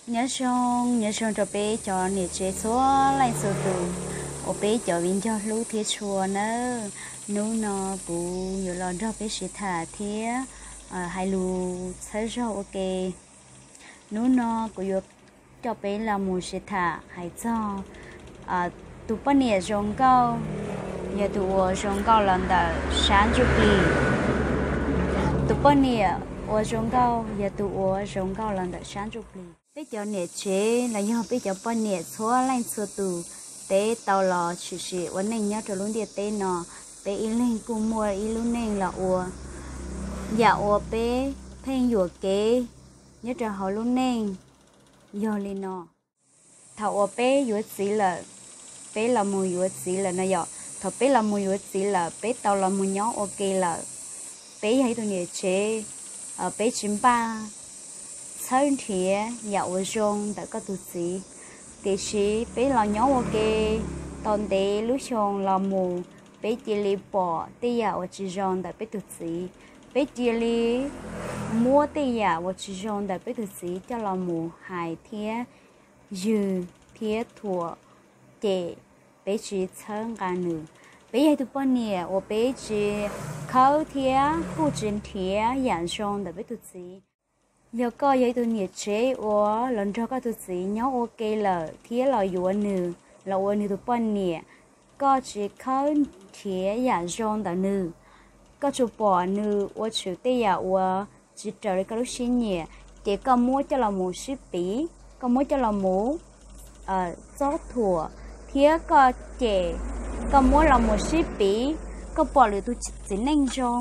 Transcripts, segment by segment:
Nyob zoo, nyob zoo rau peb cov niam tsev txhua leej txhua tus uas peb cov viv ncaus hlub thiab tshua nawb. Hnub no kuv yuav los nrog peb sib tham thiab hais lus txhawb zog ua ke. Hnub no kuv yuav coj peb los mus sib tham hais txog tus poj niam zoo nkauj yog tus uas zoo nkauj los ntawm sab ntsuj plig. Tus poj niam uas zoo nkauj yog tus uas zoo nkauj los ntawm sab ntsuj plig. Peb cov niam tsev los yog peb cov poj niam txhua leej txhua tus, peb tau los tshwm sim ua neej nyob rau lub ntiaj teb no, peb ib leeg kuj muaj ib lub neej los ua. Yam uas peb pheej yuam kev nyob rau hauv lub neej yog li no. Thaum uas peb yuav txiv lawm, peb los mus yuav txiv lawm no yom, thaum peb los mus yuav txiv lawm, peb tau los mus nyob ua ke lawm, peb yog ib tug niam tsev, peb tsis npaj txhawb nrhiav yam uas zoo ntawm koj tus txiv. Tiam sis peb los nyob ua ke tau ntev lub xyoo los mus, peb cia li pom tej yam uas tsis zoo ntawm peb tus txiv. Peb cia li muab tej yam uas tsis zoo ntawm peb tus txiv coj los mus hais thiab ywg thiab thuam, ces peb tsis txhawb nqa nws. Peb yog ib tug poj niam uas peb tsis khawb thiab kuj tsis nrhiav yam zoo ntawm peb tus txiv. Yog koj yog ib tug niam tsev uas los nrog koj tus txiv nyob ua ke lawm thiab los yuav nws los ua nws tus poj niam, koj tsis khawb nrhiav yam zoo ntawm nws, koj tsuas pom nws ua tshwm tej yam uas tsis raws li koj lub siab nyiam, ces koj muab coj los mus sib piv, koj muab coj los mus txob thuam, thiab koj ces koj muab los mus sib piv. Koj pom lwm tus txiv neej zoo,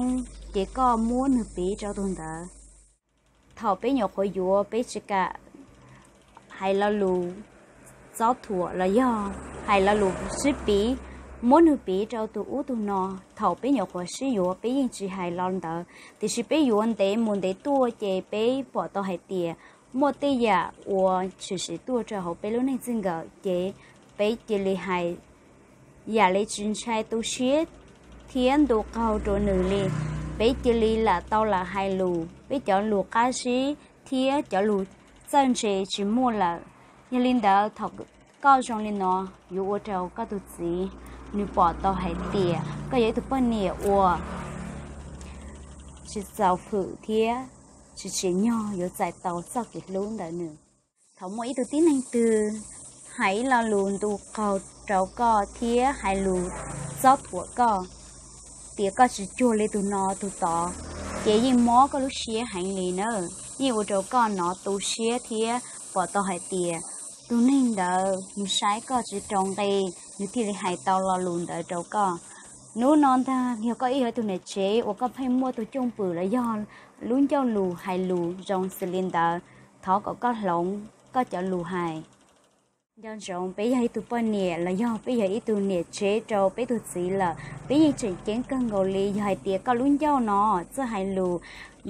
ces koj muab nws piv rau tus ntawd. Thaum peb nyuam qhuav yuav, peb tsis kam hais lo lus txob thuam los yog hais lo lus sib piv, muab nws piv rau tus ub tus no. Thaum peb nyuam qhuav sib yuav, peb yeej tsis hais lo ntawd, tiam sis peb yuav ntev mus ntev tuaj, ces peb pom tau hais tias muaj tej yam uas tshwm sim tuaj rau hauv peb lub neej txij nkawm, ces peb cia li hais yam li tsis ntshai tu siab thiab ntu qaug rau nws li. Peb cia li lam tau lam hais lus, peb cov lus qab zib thiab cov lus txawj ntse tsis muaj lawm. Yog li ntawd, thaum koj zoo li no, yuav ua rau koj tus txiv nws pom tau hais tias koj yog ib tug poj niam uas tsis txaus hwm thiab tsis tsim nyog yuav txais tau txoj kev hlub ntawm nws. Thaum muaj ib tug tib neeg twg hais ib lo lus ntu qaug rau koj thiab hais lus txob thuam koj, tias koj tsis cuag li tus no tus tod, ces yeej mob koj lub siab heev li na. Yeej ua rau koj hnov tu siab thiab pom tau hais tias tus neeg ntawd nws saib koj tsis rau nqi, nws thiaj li hais tau lo lus ntawd rau koj. Hnub no ntag, yog koj ib yog ib tug niam tsev uas koj pheej muaj tus cwj pwm los yog lub ncauj lus hais lus zoo xws li ntawd, thov kom koj hloov koj cov lus hais. Nco ntsoov, peb yog ib tug poj niam los yog peb yog ib tug niam tsev rau peb tus txiv lawm, peb yeej tseem ceeb kawg nkaus li. Yog hais tias koj lub ncauj no txawj hais lus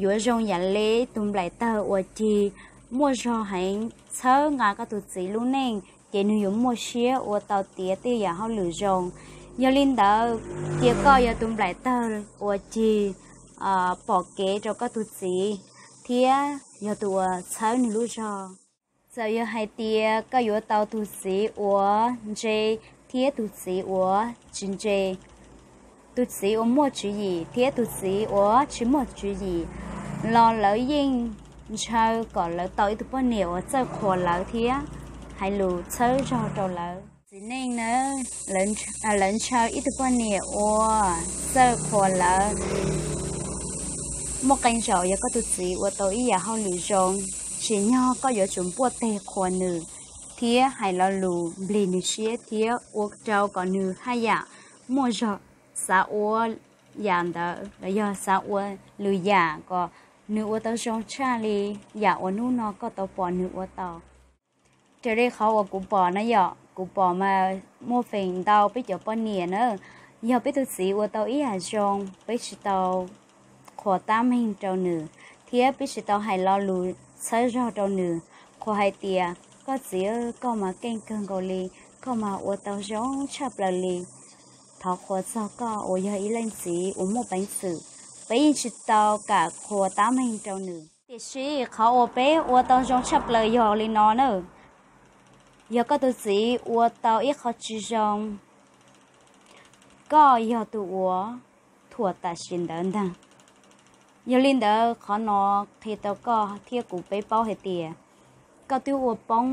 yuav zoo yam li tus nplaim tawg uas cig muaj zog heev txhawb nqa koj tus txiv lub neej, ces nws yuav muaj siab ua tau tiav tej yam hauj lwm zoo. Yog li ntawd, cia koj yog tus nplaim tawg uas cig pom kev rau koj tus txiv thiab yog tus uas txhawb nws lub zog. Txawm yog hais tias koj yuav tau tus txiv uas ntse thiab tus txiv uas tsis ntse, tus txiv uas muaj tswv yim thiab tus txiv uas tsis muaj tswv yim, los lawv yeej ntshaw kom lawv tau ib tug poj niam uas txawj qhuas lawv thiab hais lus txhawb zog rau lawv. Txiv neej na, lawv ntshaw ib tug poj niam uas txawj qhuas lawv, muaj qee zaum yog koj tus txiv ua tau ib yam hauj lwm zoo, tsim nyog koj yuav tsum npuaj teg qhuas nws thiab hais lo lus nplig nws siab thiab ua rau kom nws haj yam muaj zog xav ua yam ntawd los yog xav ua lwm yam kom nws ua tau zoo tshaj li yam uas hnub no koj tau pom nws ua tau. Raws li qhov uas kuv pom na yom, kuv pom mas muaj feem ntau peb cov poj niam na, yog peb tus txiv ua tau ib yam zoo, peb tsis tau qhuas tab meeg rau nws, thiab peb tsis tau hais lo lus txhawb zog rau nws, qhuas hais tias koj txiv, koj mas keej kawg nkaus li, koj mas ua tau zoo tshaj plaws li. Thov qhuas txog koj uas yog ib leej txiv uas muaj peev xwm, peb yeej tsis tau kam qhuas tab meeg rau nws. Tiam sis qhov uas peb ua tau zoo tshaj plaws yog li no na, yog koj tus txiv ua tau ib qho tsis zoo, koj yog tus uas thuam tam sim ntawd ntag. Yog li ntawd qhov no qhia rau koj thiab kuv peb paub hais tias koj twb ua poob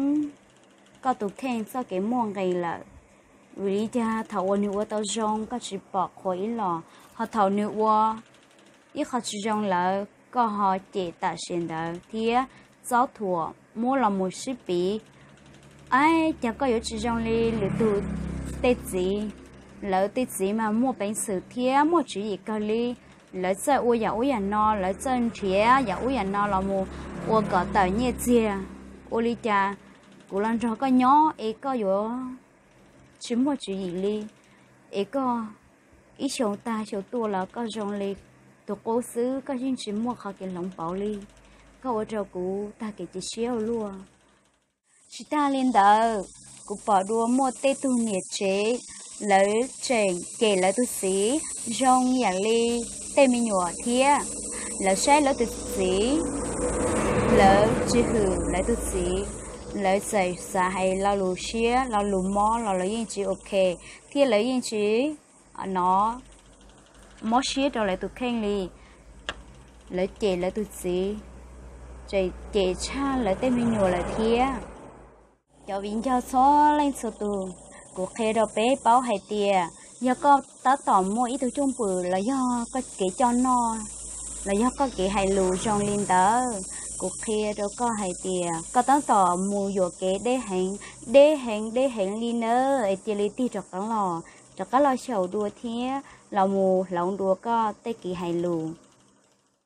koj tus kheej txoj kev muaj nqis lawm. Vim li cas thaum uas nws ua tau zoo koj tsis pom qhuas ib los, ho thaum nws ua ib qho tsis zoo lawm koj ho cem tam sim ntawd thiab txob thuam muab los mus sib piv? Ab, cas koj yuav tsis zoo li lwm tus tej txiv? Lawv tej txiv mas muaj peev xwm thiab muaj tswv yim kawg li. Lawv txawj ua yam ub yam no, lawv txawj nrhiav yam ub yam no los mus ua kom tawm nyiaj txiag. Ua li cas kuv los nrog koj nyob es koj yuav tsis muaj tswv yim li, es koj ib xyoo tag xyoo tuaj los koj zoo li tus qub xwb, koj yeej tsis muaj qhov kev hloov pauv li. Koj ua rau kuv tag kev cia siab ua luaj. Tsis tag li ntawd, kuv pom dua muaj tej tug niam tsev, lawv tseem cem lawv tus txiv zoo yam li tej me nyuam thiab. Lawv saib lawv tus txiv, lawv tsis hwm lawv tus txiv, lawv txawm xav hais lo lus siab lo lus mob los lawv yeej tsis ok, thiab lawv yeej tsis no mob siab rau lawv tus kheej li. Lawv cem lawv tus txiv, tseem cem tshaj lawv tej me nyuam lawm thiab. Cov viv ncaus txhua leej txhua tus, kuv qhia rau peb paub hais tias yog koj tab tom muaj ib tug cwj pwm los yog koj kev coj noj los yog koj kev hais lus zoo li ntawd, kuv qhia rau koj hais tias koj tab tom mus yuam kev deb heev, deb heev deb heev li nawb, es cia li tig rov qab los, rov qab los xyaum dua thiab los mus hloov dua koj tej kev hais lus.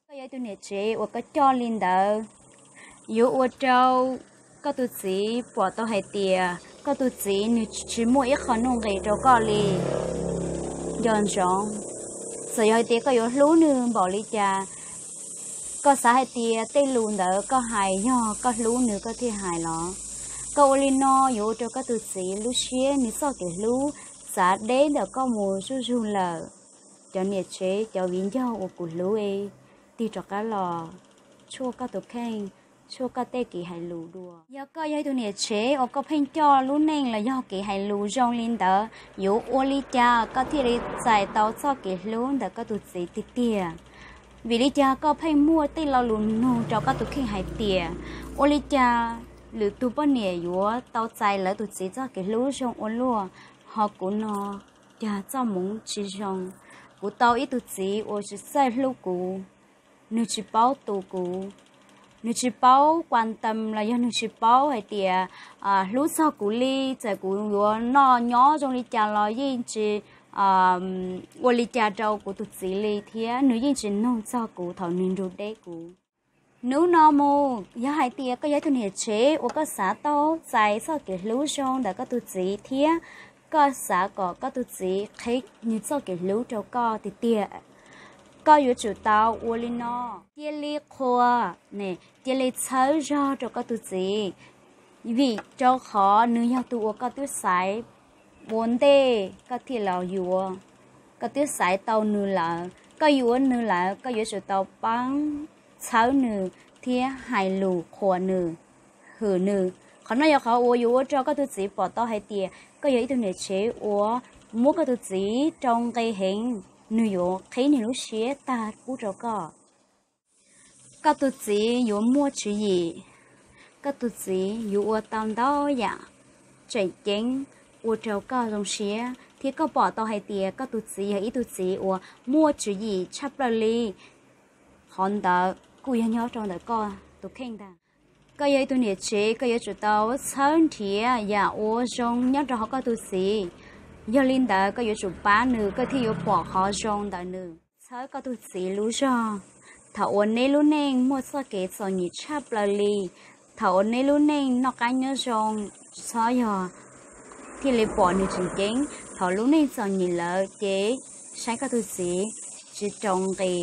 Koj yog ib tug niam tsev uas koj coj li ntawd yuav ua rau koj tus txiv pom tau hais tias koj tus txiv nws tsis muaj ib qho nuj nqis rau koj li. Nco ntsoov, txawm yog hais tias koj yuav hlub nws npaum li cas, koj xav hais tias tej lus ntawd koj hais yog koj hlub nws koj thiaj hais los? Koj ua li no yuav ua rau koj tus txiv lub siab nws txoj kev hlub txav deb ntawm koj mus zuj zus lawm. Cov niam tsev, cov viv ncaus uas kuv hlub, tig rov qab los tshuaj koj tus kheej, tshuaj koj tej kev hais lus dua. Yog koj yog ib tug niam tsev uas koj pheej coj lub neej los yog kev hais lus zoo li ntawd, yuav ua li cas koj thiaj li txais tau txoj kev hlub ntawm koj tus txiv tiag tiag? Vim li cas koj pheej muaj tej lo lus nug rau koj tus kheej hais tias ua li cas lwm tus poj niam yuav tau txais lawv tus txiv txoj kev hlub zoo ua luaj, ho kuv no cas txoj hmoov tsis zoo? Kuv tau ib tug txiv uas tsis txawj hlub kuv, nws tsis paub tu kuv, nws tsis paub kuas tam los yog nws tsis paub hais tias hlub txog kuv li. Txawm kuv yuav noj nyob zoo li cas los yeej tsis ua li cas rau kuv tus txiv li thiab nws yeej tsis nug txog kuv thaum nws nrug deb kuv. Hnub no mus yog hais tias koj yog ib tug niam tsev uas koj xav tau txais txoj kev hlub zoo ntawm koj tus txiv thiab koj xav kom koj tus txiv qhib nws txoj kev hlub rau koj tiag tiag, koj yuav tsum tau ua li no: cia li qhuas, cia li txhawb zog rau koj tus txiv, vim rau qhov nws yog tus uas koj twb xaiv ua ntej koj thiaj los yuav, koj twb xaiv tau nws lawm, koj yuav nws lawm, koj yuav tsum tau paab txhawb nws thiab hais lus qhuas nws, hwm nws. Qhov no yog qhov uas yuav ua rau koj tus txiv pom tau hais tias koj yog ib tug niam tsev uas muab koj tus txiv rau nqi heev, nws yuav qhib nws lub siab tag pub rau koj. Koj tus txiv yuav muaj tswv yim, koj tus txiv yuav ua tau ntau yam tseem ceeb ua rau koj zoo siab thiab koj pom tau hais tias koj tus txiv yog ib tug txiv uas muaj tswv yim tshaj plaws li. Qhov ntawd kuj yog nyob rau ntawm koj tus kheej ntag. Koj yog ib tug niam tsev, koj yuav tsum tau txhawb nrhiav yam ua zoo nyob rau hauv koj tus txiv. Yog li ntawd koj yuav tsum pab nws koj thiaj yuav pom qhov zoo ntawm nws. Txhawb koj tus txiv lub zog. Thaum uas neb lub neej muaj txoj kev txom nyem tshaj plaws li, thaum uas neb lub neej noj qab nyob zoo, txhob yog thiaj li pom nws tseem ceeb. Thaum lub neej txom nyem lawm ces saib koj tus txiv tsis rau nqi,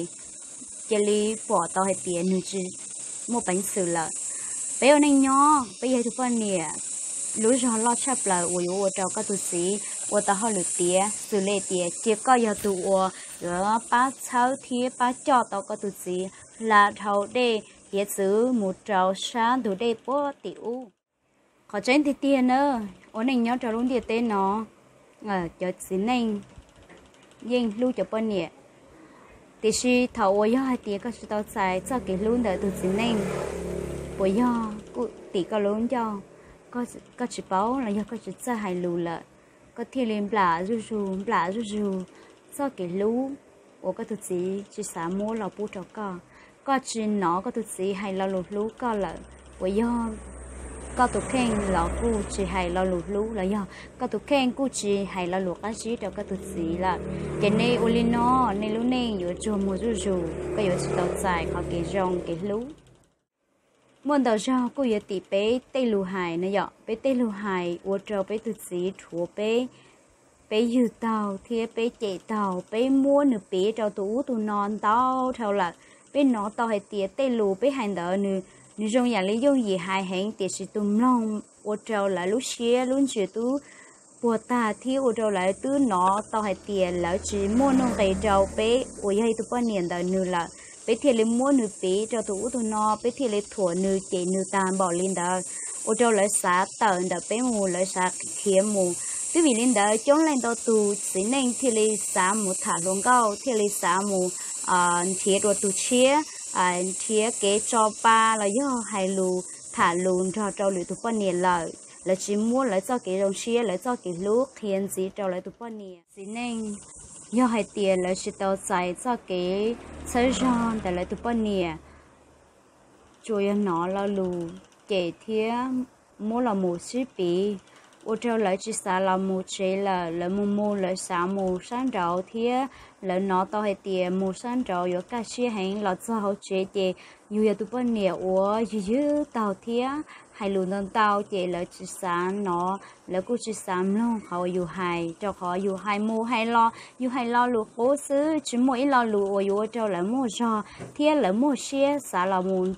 cia li pom tau hais tias nws tsis muaj peev xwm lawm. Peb ua neej nyob, peb yog ib tug poj niam, lub zog loj tshaj plaws uas yuav ua rau koj tus txiv ua tau hauj lwm tiav, xws li tias cia koj yog tus uas yuav pab txhawb thiab pab coj tau koj tus txiv hla dhau dej hiav txwv mus rau sab ntug dej puag tim ub. Qhov tseeb tiag tiag na, ua neej nyob rau lub ntiaj teb no, cov txiv neej yeej hlub cov poj niam. Tiam sis thaum uas yog hais tias koj tsis tau txais txoj kev hlub ntawm tus txiv neej, puas yog kuj tim koj lub ncauj, koj tsis paub los yog koj tsis txawj hais lus lawm, koj thiaj li nplam zuj zus nplam zuj zus txoj kev hlub uas koj tus txiv tsis xav muab los pub rau koj. Koj tsis hnov koj tus txiv hais lo lus hlub koj lawm, puas yog koj tus kheej los kuj tsis hais lo lus hlub los yog koj tus kheej kuj tsis hais lo lus qab zib rau koj tus txiv lawm. Ces nej ua li no, nej lub neej yuav tsuag muag zuj zus, koj yuav tsis tau txais qhov kev zoo kev hlub. Muaj ntau zaug kuj yuav tim peb tej lus hais na yom, peb tej lus hais ua rau peb tus txiv rhuav peb, peb yws taug thiab peb cem taug, peb muab nws piv rau tus ub tus no ntau dhau lawm. Peb hnov tau hais tias tej lus peb hais ntawd nws, nws zoo yam li yooj yim hais heev, tiam sis tus mloog ua rau lawv lub siab lub ntsws twb puas tag thiab ua rau lawv twb hnov tau hais tias lawv tsis muaj nuj nqis rau peb uas yog ib tug poj niam ntawm nws lawm. Peb thiaj li muab nws piv rau tus ub tus no, peb thiaj li thuam nws cem nws tag npaum li ntawd, ua rau lawv xav tawm ntawm peb mus, lawv xav khiav mus. Twb vim li ntawd coob leej ntau tus txiv neej thiaj li xav mus tham hluas nkauj, thiaj li xav mus nrhiav dua tus tshiab, nrhiav kev tso pa los yog hais lus tham lus nrog rau lwm tus poj niam lawm. Lawv tsis muab lawv txoj kev zoo siab, lawv txoj kev hlub qhia ntxiv rau lawv tus poj niam. Txiv neej, yog hais tias lawv tsis tau txais txoj kev txhawb zog ntawm lawv tus poj niam, tsuas yog hnov lo lus cem thiab muab los mus sib piv, ua rau lawv tsis xav los mus tsev lawm. Lawv mus mus lawv xav mus sab nraud thiab lawv hnov tau hais tias mus sab nraud yuav kaj siab heev, los txog hauv tsev ces yus yog tus poj niam uas yws yws taug thiab hais lus ntau ntau ces lawv tsis xav hnov, lawv kuj tsis xav mloog qhov uas yus hais, rau qhov yus hais mus hais los yus hais lo lus qub xwb, tsis muaj ib lo lus uas yuav ua rau lawv muaj zog thiab lawv muaj siab xav los mus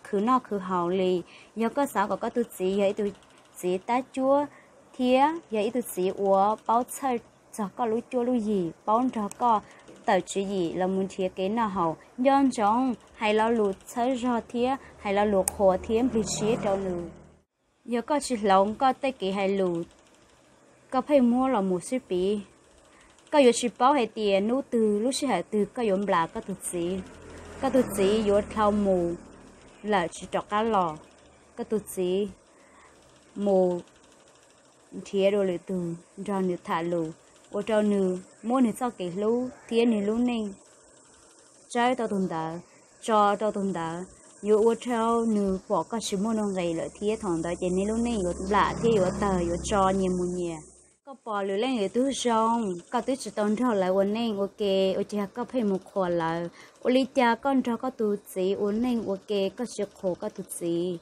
khwv noj khwv haus li. Yog koj xav kom koj tus txiv yog ib tus txiv tab cuab thiab yog ib tus txiv uas paub txhawj txog koj lub cuab lub yig, paub nrog koj tawm tswv yim los mus nrhiav kev noj haus, nco ntsoov hais lo lus txhawb zog thiab hais lo lus qhuas thiab nplig siab rau nws. Yog koj tsis hloov koj tej kev hais lus, koj pheej muab los mus sib piv, koj yuav tsis paub hais tias hnub twg lub sij hawm twg koj yuav nplas koj tus txiv. Koj tus txiv yuav dhau mus lawm tsis rov qab los, koj tus txiv mus nrhiav dua lwm tus nrog nws tham lus, ua rau nws muab nws txoj kev hlub thiab nws lub neej tsawb rau tus ntawd, tso rau tus ntawd, yuav ua rau nws pom koj tsis muaj nuj nqis lawm thiab thaum ntawd ces nej lub neej yuav nplam thiab yuav tawg yuav tso nyias mus nyias. Koj pom lwm leej lwm tug zoo, koj twb tsis tau nrog lawv ua neej ua ke, ua cas koj pheej mus qhuas lawv? Ua li cas koj nrog koj tus txiv ua neej ua ke koj tsis qhuas koj tus txiv?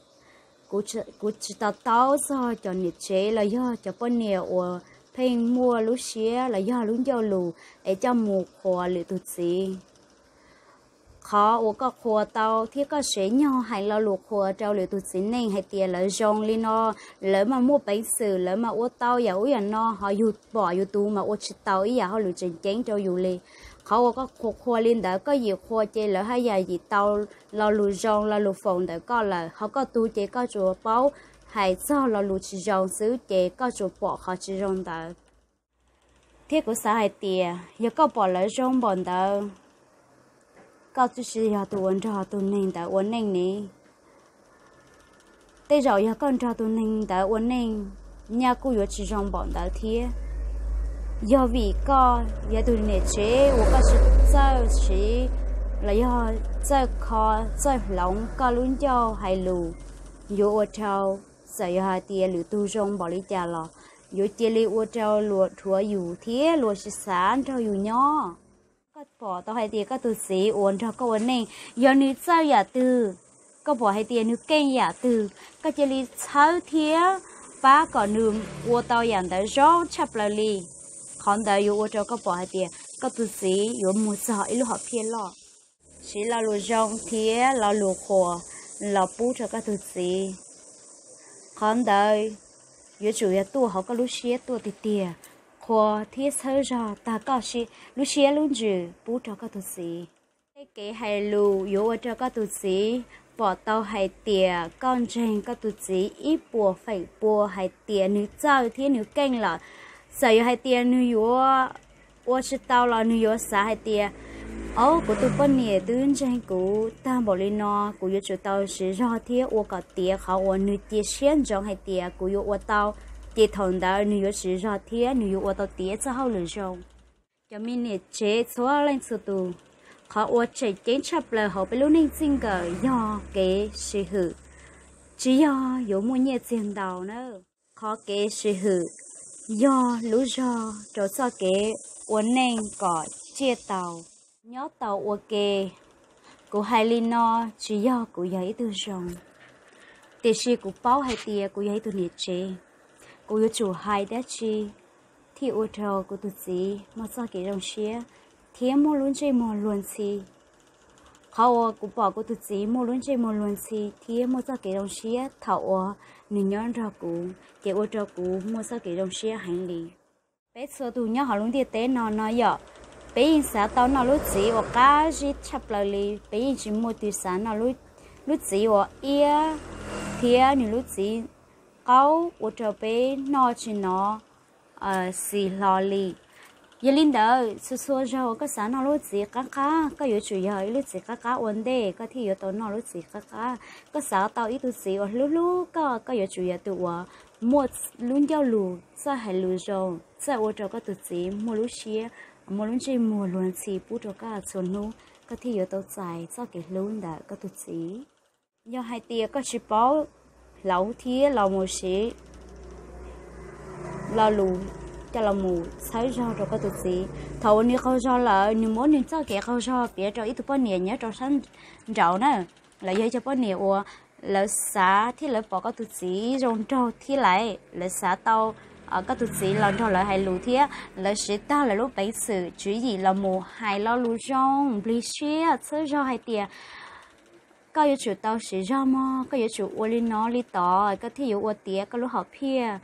Kuv tsis to taub txog cov niam tsev los yog cov poj niam uas pheej muaj lub siab los yog lub ncauj lus es coj mus qhuas lwm tus txiv. Qhov uas koj qhuas tau thiab koj sev nyog hais lo lus qhuas rau lwm tus txiv neej hais tias lawv zoo li no, lawv mas muaj peev xwm, lawv mas ua tau yam ub yam no, ho yus pom yus tus mas ua tsis tau ib yam hauj lwm tseem ceeb rau yus li. Qhov uas koj qhuas qhuas li ntawd, koj yim qhuas ces lawv haj yam yim tau lo lus zoo lo lus foom ntawm koj lawm, ho koj tus ces koj tsuas paub hais txog lo lus tsis zoo xwb ces koj tsuas pom qhov tsis zoo ntawd. Thiab kuv xav hais tias yog koj pom lawv zoo npaum ntawd, koj twb tsis yog tus uas nrog tus neeg ntawd ua neej ne. Tej zaum yog koj nrog tus neeg ntawd ua neej, nyaj kuj yuav tsis zoo npaum ntawd thiab. Yog vim koj yog tus niam tsev uas koj tsis txawj siv los yog txawj kho txawj hloov koj lub ncauj hais lus, yuav ua rau txawm yog hais tias lwm tus zoo npaum li cas los yuav cia li ua rau luag dhuav yus thiab luag tsis xav nrog yus nyob. Koj pom tau hais tias koj tus txiv uas nrog koj ua neej, yog nws txawj yam twg, koj pom hais tias nws keej yam twg, koj cia li txhawb thiab pab kom nws ua tau yam ntawd zoo tshaj plaws li. Qhov ntawd yuav ua rau koj pom hais tias koj tus txiv yuav mus txog ib lub hom phiaj loj. Siv lo lus zoo thiab lo lus qhuas los pub rau koj tus txiv. Qhov ntawd yuav tsum yog tuaj hauv koj lub siab tuaj tiag tiag, qhuas thiab txhawb zog tag koj lub siab lub ntsws pub rau koj tus txiv. Tej kev hais lus yuav ua rau koj tus txiv pom tau hais tias koj ntseeg koj tus txiv ib puas feem pua hais tias nws txawj thiab nws keej lawm. Txawm yog hais tias nws yuav ua tsis tau los nws yuav xav hais tias, au, kuv tus poj niam twb ntseeg kuv tag npaum li no, kuv yuav tsum tau siv zog thiab ua kom tiav qhov uas nws cia siab ntsoov hais tias kuv yuav ua tau, ces thaum ntawd nws yuav siv zog thiab nws yuav ua tau tiav txoj hauj lwm zoo. Cov me niam tsev txhua leej txhua tus, qhov uas tseem ceeb tshaj plaws hauv peb lub neej txij nkawm yog kev sib hwm, tsis yog yuav muaj nyiaj txiag ntau na. Qhov kev sib hwm yog lub zog rau txoj kev ua neej kom ciaj tau, nyob tau ua ke. Kuv hais li no tsis yog kuv yog ib tug zoo, tiam sis kuv paub hais tias kuv yog ib tug niam tsev, kuv yuav tsum hais dab tsi thiaj ua rau kuv tus txiv muaj txoj kev zoo siab thiab muaj lub ntsej muag luag ntxhi. Qhov uas kuv pom kuv tus txiv muaj lub ntsej muag luag ntxhi thiab muaj txoj kev zoo siab thaum uas nws nyob nrog kuv, ces ua rau kuv muaj txoj kev zoo siab heev li. Peb txhua tus nyob hauv lub ntiaj teb no no yom, peb yeej xav tau noj lub txiv uas qab zib tshaj plaws li, peb yeej tsis muaj tus xav noj lub txiv uas iab thiab nws lub txiv qaub ua rau peb noj tsis hnov xis hlo li. Yog li ntawd, txhua txhua zaus koj xav noj lub txiv qab qab, koj yuav tsum yog ib lub txiv qab qab ua ntej koj thiaj yuav tau noj lub txiv qab qab. Koj xav tau ib tug txiv uas hlub hlub koj, koj yuav tsum yog tus uas muaj lub ncauj lus, txawj hais lus zoo, txawj ua rau koj tus txiv muaj lub siab, muaj lub ntsej muag luag ntxhi pub rau koj txhua hnub, koj thiaj yuav tau txais txoj kev hlub ntawm koj tus txiv. Yog hais tias koj tsis paub hloov thiab los mus siv lo lus coj los mus txhawb zog rau koj tus txiv, thaum uas nws qaug zog lawm, nws muab nws txoj kev qaug zog piav rau ib tug poj niam nyob rau sab nraud na, los yog ib co poj niam uas lawv xav thiab lawv pom koj tus txiv zoo nraug thiab lawv, lawv xav tau koj tus txiv los nrog lawv hais lus thiab lawv siv tag lawv lub peev xwm tswv yim los mus hais lo lus zoo, nplig siab, txhawb zog hais tias koj yuav tsum tau siv zog mog, koj yuav tsum ua li no li tod koj thiaj yuav ua tiav koj lub hom phiaj.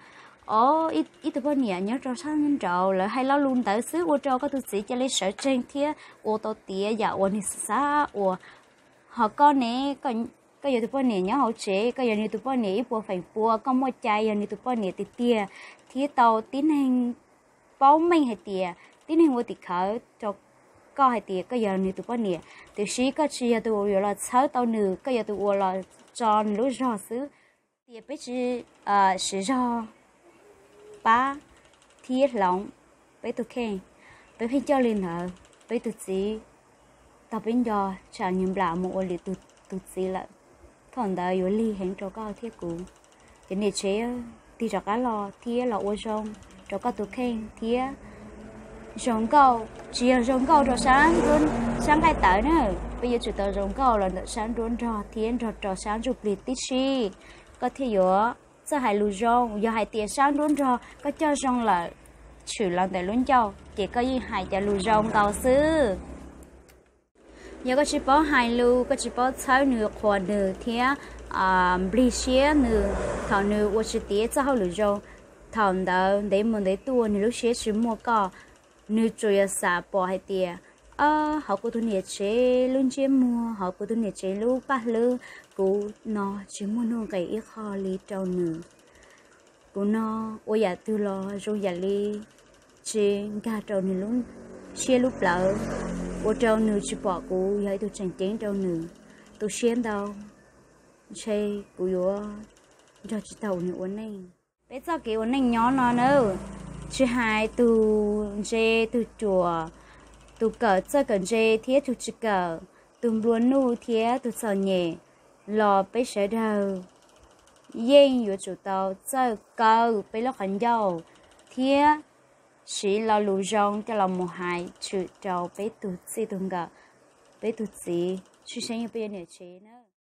Os, ib tug poj niam nyob rau sab nraud lawv hais lo lus ntawd xwb ua rau koj tus txiv cia li sawv tsees thiab ua tau tiav yam uas nws xav ua. Ho koj ne, koj yog tus poj niam nyob hauv tsev, koj yog nws tus poj niam ib puas feem pua, koj muaj cai yog nws tus poj niam tiag tiag thiab tau tib neeg paub meej hais tias tib neeg ua tim khawv rau koj hais tias koj yog nws tus poj niam, tiam sis koj tsis yog tus uas yuav los txhawb tau nws, koj yog tus uas los tso nws lub zog xwb. Tias peb tsis siv zog pab thiab hloov peb tus kheej, peb pheej coj li ntawd, peb tus txiv tau peb nco, tsam nws nplam mus ua lwm tus txiv lawm, thaum ntawd yuav lig heev rau koj thiab kuv. Ces niam tsev, tig rov qab los thiab los ua zoo rau koj tus kheej thiab zoo nkauj, tsis yog zoo nkauj rau sab nqaij tawv na, peb yuav tsum tau zoo nkauj los ntawm sab nruab nrog thiab nrog rau sab ntsuj plig tib si, koj thiaj yuav txawj hais lus zoo. Yog hais tias sab nruab nrog koj coj zoo lawm, tshwm los ntawm lub ncauj ces koj yeej hais cov lus zoo nkaus xwb. Yog koj tsis paub hais lus, koj tsis paub txhawb nws, qhuas nws thiab nplig siab nws, thaum nws ua tsis tiav txoj hauj lwm zoo, thaum ntawd ntev mus ntev tuaj nws lub siab tsis muaj koj, nws tsuas yog xav pom hais tias, hauv kuv tus niam tsev lub ntsiab muag, hauv kuv tus niam tsev lub paj hlwb, kuv no tsis muaj nuj nqis ib qho li rau nws. Kuv no ua yam twg los zoo yam li tsis nkag rau nws lub siab lub plawv, ua rau nws tsis pom kuv yog ib tug tseem ceeb rau nws. Tu siab ntau, ntshe kuv yuav nrog tsis tau nws ua neej. Peb txoj kev ua neej nyob no na, tsis hais tus ntse tus ruam, tus kawm txawj kawm ntse thiab tus tsis kawm, tus nplua nuj thiab tus txom nyem, los peb sawv daws yeej yuav tsum tau txawj kaw peb lub qhov ncauj thiab siv lo lus zoo coj los mus hais tshwm rau peb tus txij tus nkawm, peb tus txiv, tshwj xeeb yog peb cov niam tsev na.